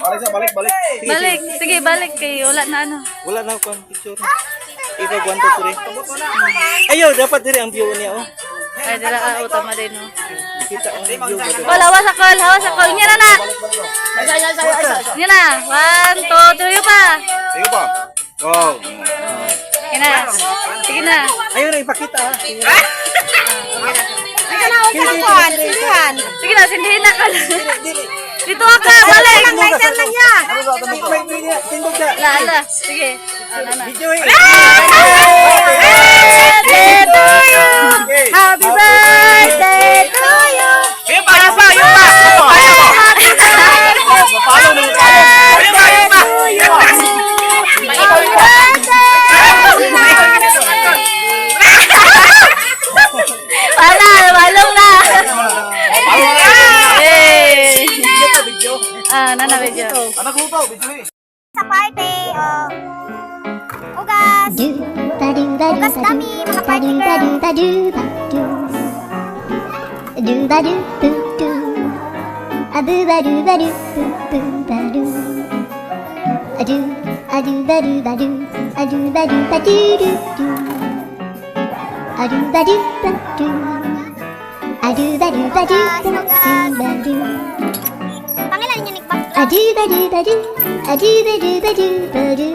Balik sa, balik, balik. Sige. Balik. Sige, balik kay wala na ano. Wala na akong picture. Ikaw, 1, 2, 3. Ayaw, dapat diri ang view niya, oh. Ay, dira ah, oh, tama din, no. Kita ang view ba? Wala, hawas sa call, hawas sa call. Nya na na. Nya na. One, two, three pa. Sige pa. Wow. Sige na. Sige na. Ayaw na, ipakita, ah. Sige na, sindihin na ka. Dito ka, balik. Lighter lang niya. Tindog na. Ala, ala. Sige. Ala na. Video eh. Birthday to you. Happy birthday to you. Yung pa, yung pa, yung pa! Happy birthday. Papalo na Yung pa, yung pa! Happy birthday. Wala, walong na. Hey. Ah, nana video. Anak lupa, video eh. Sa party, oh. Ugas. Do ba do ba do Ugas ba do dami, mga ba party do ba girl. Do ba do ba do do ba do boo do a boo ba do ba do boo boo ba do a do ba do ba do a do ba do ba do do do a do ba do ba do a do ba do ba do ba do ba do. Pangilan niya ni A do ba do ba do, a do ba do ba do ba do,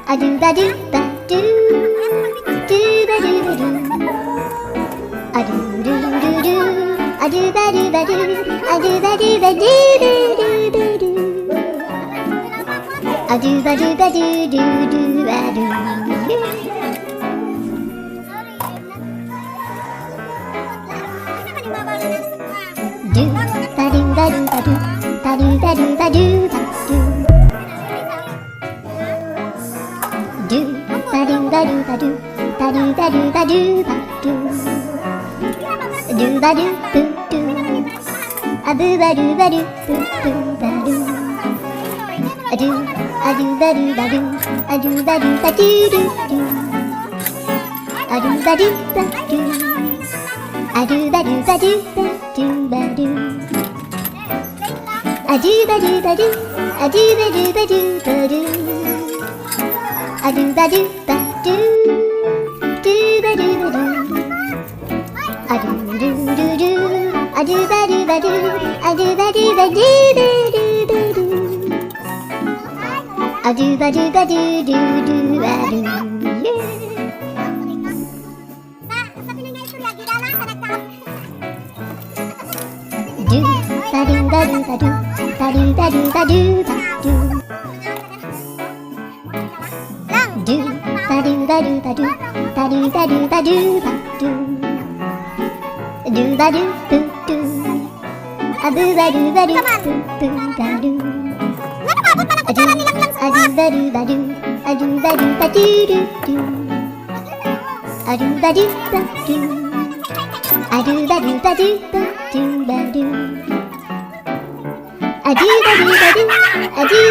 a do ba do ba do, do ba do ba do, a do do do do, a do ba do ba do, a do ba do ba do do do do do, a do ba do ba do do do ba do. Do ba do ba do ba do ba do ba do ba do ba do do ba do ba do ba do ba do ba do ba do ba do do ba do boo do a boo ba do ba do boo boo ba do a do ba do ba do a do ba do ba do do do a do ba do ba do a do ba do ba do ba do ba do a do ba do ba do a do ba do ba do ba do a do ba do ba do do ba do ba do a do do do do a do ba do ba do a do ba do ba do do do do do a do ba do ba do do do ba do, yeah. Do ba do ba do ba do ba do ba do ba do ba do do ba do ba do ba do ba do ba do ba do ba do do ba do boo do a boo ba do ba do boo boo ba do a do a do ba do ba do a do ba do ba do do do a do ba do ba do a do ba do ba do ba do ba do a do ba do ba do a do